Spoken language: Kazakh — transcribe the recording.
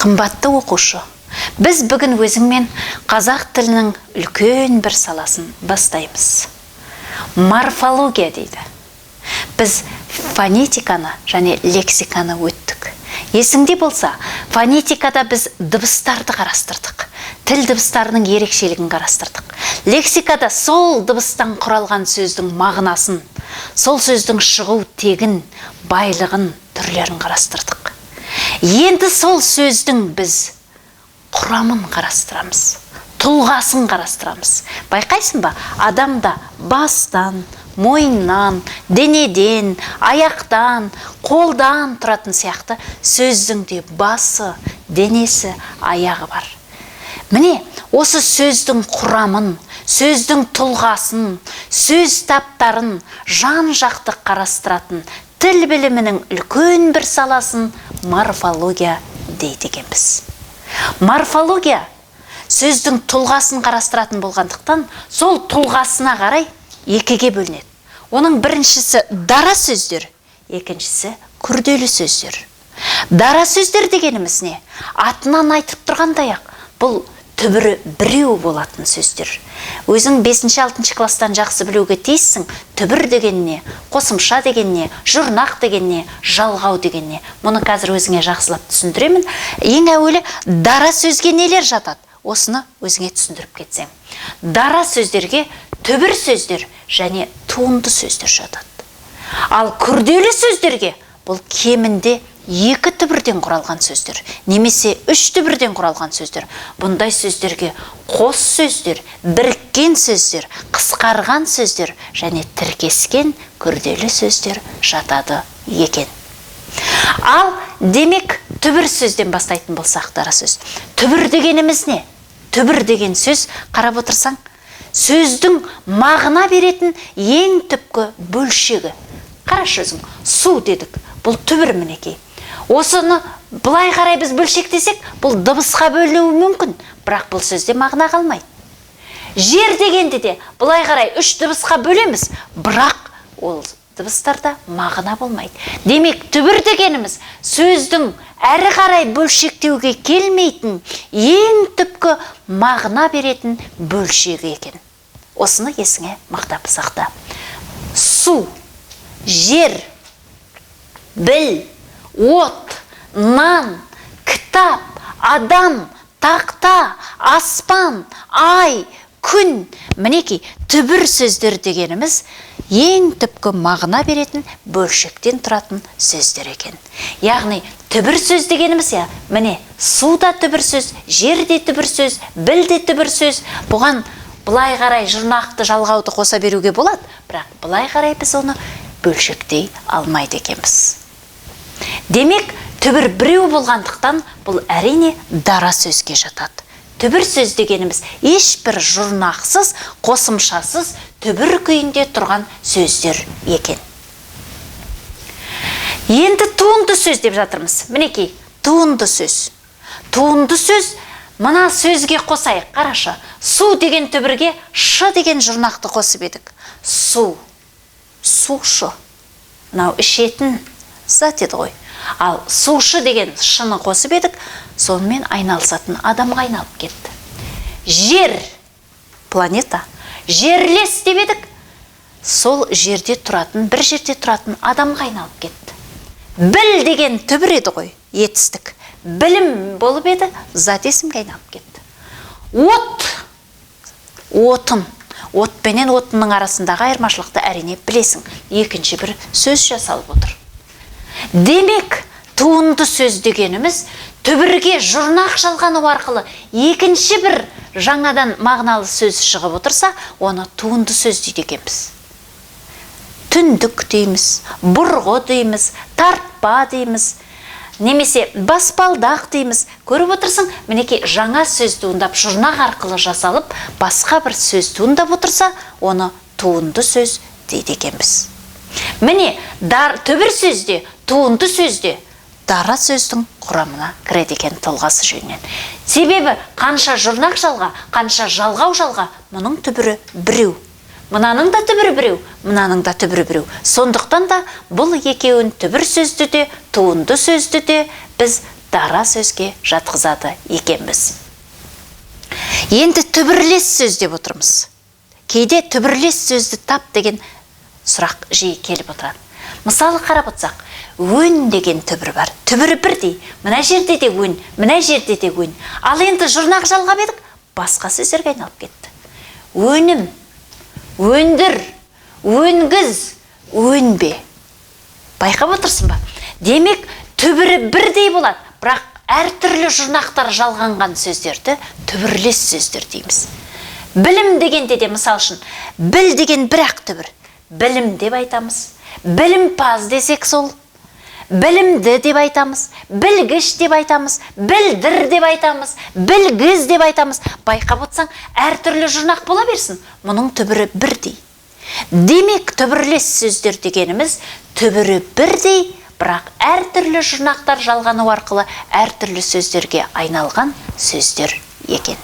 Қымбатты оқушы, біз бүгін өзіңмен қазақ тілінің үлкен бір саласын бастаймыз. Морфология дейді. Біз фонетиканы және лексиканы өттік. Есіңде болса, фонетикада біз дыбыстарды қарастырдық. Тіл дыбыстарының ерекшелігін қарастырдық. Лексикада сол дыбыстан құралған сөздің мағынасын, сол сөздің шығу тегін, байлығын, түрлерін қарастырдық. Енді сол сөздің біз құрамын қарастырамыз, тұлғасын қарастырамыз. Байқайсың ба, адамда бастан, мойыннан, денеден, аяқтан, қолдан тұратын сияқты сөздің де басы, денесі, аяғы бар. Міне, осы сөздің құрамын, сөздің тұлғасын, сөз таптарын жан-жақты қарастыратын тіл білімінің үлкен бір саласын морфология дейді екенбіз. Морфология сөздің тұлғасын қарастыратын болғандықтан, сол тұлғасына қарай екіге бөлінеді. Оның біріншісі дара сөздер, екіншісі күрделі сөздер. Дара сөздер дегеніміз не? Атынан айтып тұрғандай-ақ, бұл түбірі біреу болатын сөздер. Өзің 5-6 класстан жақсы білуге тиіссің, түбір деген не, қосымша деген не, жұрнақ деген не, жалғау деген не. Мұны қазір өзіңе жақсылап түсіндіремін. Ең әуелі дара сөзге нелер жатады? Осыны өзіңе түсіндіріп кетсем. Дара сөздерге түбір сөздер және туынды сөздер жатады. Ал күрделі сөздерге бұл кемінде екі түбірден құралған сөздер, немесе үш түбірден құралған сөздер. Бұндай сөздерге қос сөздер, біріккен сөздер, қысқарған сөздер және тіркескен күрделі сөздер жатады екен. Ал демек түбір сөзден бастайтын болсақ, дара сөз. Түбір дегеніміз не? Түбір деген сөз, қарап отырсаң, сөздің мағына беретін ең түпкі бөлшегі. Қарашы өзің, су дедік, бұл түбір мінекей. Осыны былай қарай біз бөлшектесек, бұл дыбысқа бөлінуі мүмкін, бірақ бұл сөзде мағына қалмайды. Жер дегенде де былай қарай үш дыбысқа бөлеміз, бірақ ол дыбыстарда мағына болмайды. Демек, түбір дегеніміз сөздің әрі қарай бөлшектеуге келмейтін ең түпкі мағына беретін бөлшегі екен. Осыны есіңе мықтап сақта. Су, жер, біл, от, нан, кітап, адам, тақта, аспан, ай, күн. Мінекей, түбір сөздер дегеніміз ең түпкі мағына беретін бөлшектен тұратын сөздер екен. Яғни түбір сөз дегеніміз, я, міне, су да түбір сөз, жер де түбір сөз, біл де түбір сөз. Бұған былай қарай жұрнақты жалғауды қоса беруге болады, бірақ былай қарай біз оны бөлшектей алмайды екенбіз. Демек, түбір біреу болғандықтан бұл әрине дара сөзге жатады. Түбір сөз дегеніміз ешбір жұрнақсыз, қосымшасыз түбір күйінде тұрған сөздер екен. Енді туынды сөз деп жатырмыз. Мінекей, туынды сөз. Туынды сөз мына сөзге қосайық, қарашы. Су деген түбірге ш деген жұрнақты қосып едік. Су, сушы. Мынау ішетін зат еді ғой. Ал сушы деген шыны қосып едік, сонымен айналысатын адамға айналып кетті. Жер, планета, жерлес деп едік, сол жерде тұратын, бір жерде тұратын адамға айналып кетті. Біл деген түбір еді ғой, етістік. Білім болып еді, зат есімге айналып кетті. От, отын. От пенен отынның арасындағы айырмашылықты әрине білесің. Екінші бір сөз жасалып отыр. Демек, туынды сөз дегеніміз түбірге жұрнақ жалғану арқылы екінші бір жаңадан мағыналы сөз шығып отырса, оны туынды сөз дейді екенбіз. Түндік дейміз, бұрғы дейміз, тартпа дейміз, немесе баспалдақ дейміз. Көріп отырсың, мінекей, жаңа сөз туындап, жұрнақ арқылы жасалып, басқа бір сөз туындап отырса, оны туынды сөз дейді екенбіз. Міне, түбір сөзде, туынды сөзде дара сөздің құрамына кіреді екен тұлғасы жөнінен. Себебі қанша жұрнақ жалға, қанша жалғау жалға, мұның түбірі біреу. Мынаның да түбірі біреу, мынаның да түбірі біреу. Сондықтан да бұл екеуін, түбір сөзді де, туынды сөзді де біз Дара сөзге жатқызады екенбіз. Енді түбірлес сөз деп отырмыз. Кейде түбірлес сөзді тап деген сұрақ жиі келіп отырады. Мысалы, қарап отырсақ, өн деген түбір бар. Түбірі бірдей. Мына жерде де өн, мына жерде де өн. Ал енді жұрнақ жалғап едік, басқа сөздерге айналып кетті. Өнім, өндір, өнгіз, өнбе. Байқап отырсың ба? Демек, түбірі бірдей болады, бірақ әртүрлі жұрнақтар жалғанған сөздерді түбірлес сөздер дейміз. Білім дегенде де, мысал үшін, біл деген бір-ақ түбір. Білім деп айтамыз. Білімпаз десек сол. Білімді деп айтамыз, білгіш деп айтамыз, білдір деп айтамыз, білгіз деп айтамыз. Байқап отырсаң, әртүрлі жұрнақ бола берсін, мұның түбірі бірдей. Демек, түбірлес сөздер дегеніміз түбірі бірдей, бірақ әртүрлі жұрнақтар жалғану арқылы әртүрлі сөздерге айналған сөздер екен.